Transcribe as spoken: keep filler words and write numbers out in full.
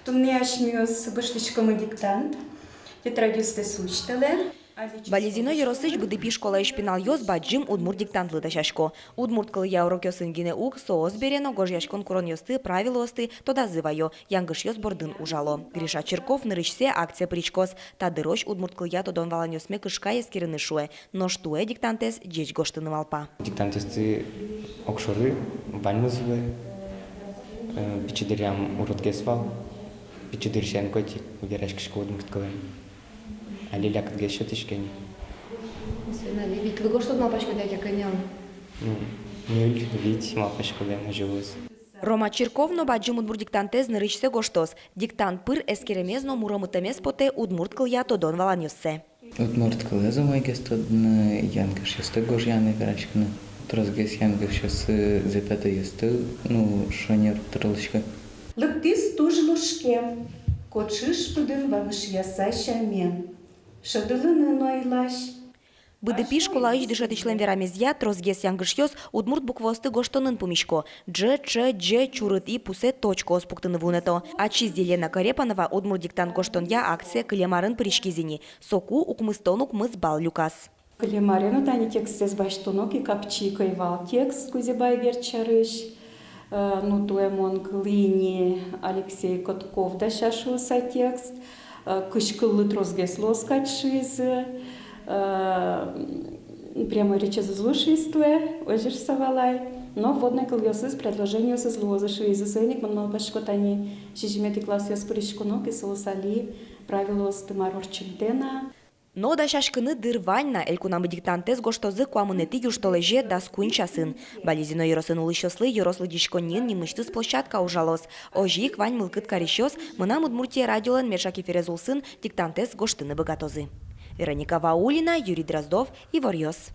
Туннэ асьмеос гожтӥськомы диктант, тетрадьёстэс усьтэлэ. Балезино ёросысь Быдыпи школаысь пиналъёс бадӟым удмурт диктантлы дасясько. Удмурт кылъя урокъёсын гинэ уг, соос бере но гожъяськон куронъёсты, правилоосты тодазы ваё, янгышъёс бордын ужало. Гриша Чирков нырысьсэ акцие пыриськоз. Та дырозь удмурт кылъя тодон-валанъёсме кышкай эскерыны, шуэ. Нош туэ диктантэз ӟеч гожтыны малпа. Диктантэз огшоры, ваньмыз луэ. Э, пичи дыръям уродгес вал. Пичи дырысен коть ик вераськисько удмурт кылын. Али лякытгес сётӥське ни. Соин али витьлы гожтод малпаськод яке кӧня? Ну, ньыль-вить малпасько, озьы луоз. Рома Чирков но бадӟым удмурт диктантэз нырысьсэ гожтоз. Диктант пыр эскеремез но муромытэмез потэ удмурт кылъя тодон-валанъёссэ. Удмурт кылэз умойгес тодыны, янгышъёсты гожъяны, вераськыны. Тросгес янгышъёсы запятойёсты, ну, шонер тырлысько. Лыктӥз туж лушкем, кочыш пыдын вамышъяса сямен. Шӧдылыны но ӧй лась. Быдыпи школаысь дышетӥсьлэн верамезъя, тросгес янгышъёс удмурт букваосты гожтонын пумисько. Дж, ӵ, ӟ, чурыт и пусэ точкаос пуктыны вунэто. Ачиз Елена Корепанова удмурт диктант гожтонъя акцие кылем арын пыриськиз ини. Соку укмыстон укмыс балл люказ. Кылем аре но тани текстэз басьтоно ке, капчи ик ӧй вал текст Кузебай Герд сярысь. Э, ну, туэ мон кылӥ ини Алексей Котков дася шуыса текст. Э, кызь кыллы тросгес луоз кадь шуизы. Э, прямой речез уз лу шуиз туэ, озьы шуыса валай. Но вводной кылъёсыз, предложениосыз луозы шуизы. Соин ик мон малпасько, тани сизьыметӥ классъёс пыриськоно ке, соос али правилоосты мар ортчымтэ на. Но дасяськыны дыр вань на. Элькунамы диктантэз гожтозы куамынэтӥ южтолэзе дас куинь часын. Балезино ёросын улӥсьёслы ёрос лыдӟиськонниын нимысьтыз площадка ужалоз. Озьы ик вань мылкыд карисьёс «Мынам Удмуртие» радиолэн меӵак эфирез улсын диктантэз гожтыны быгатозы. Вероника Ваулина, Юрий Дроздов, «Иворъёс».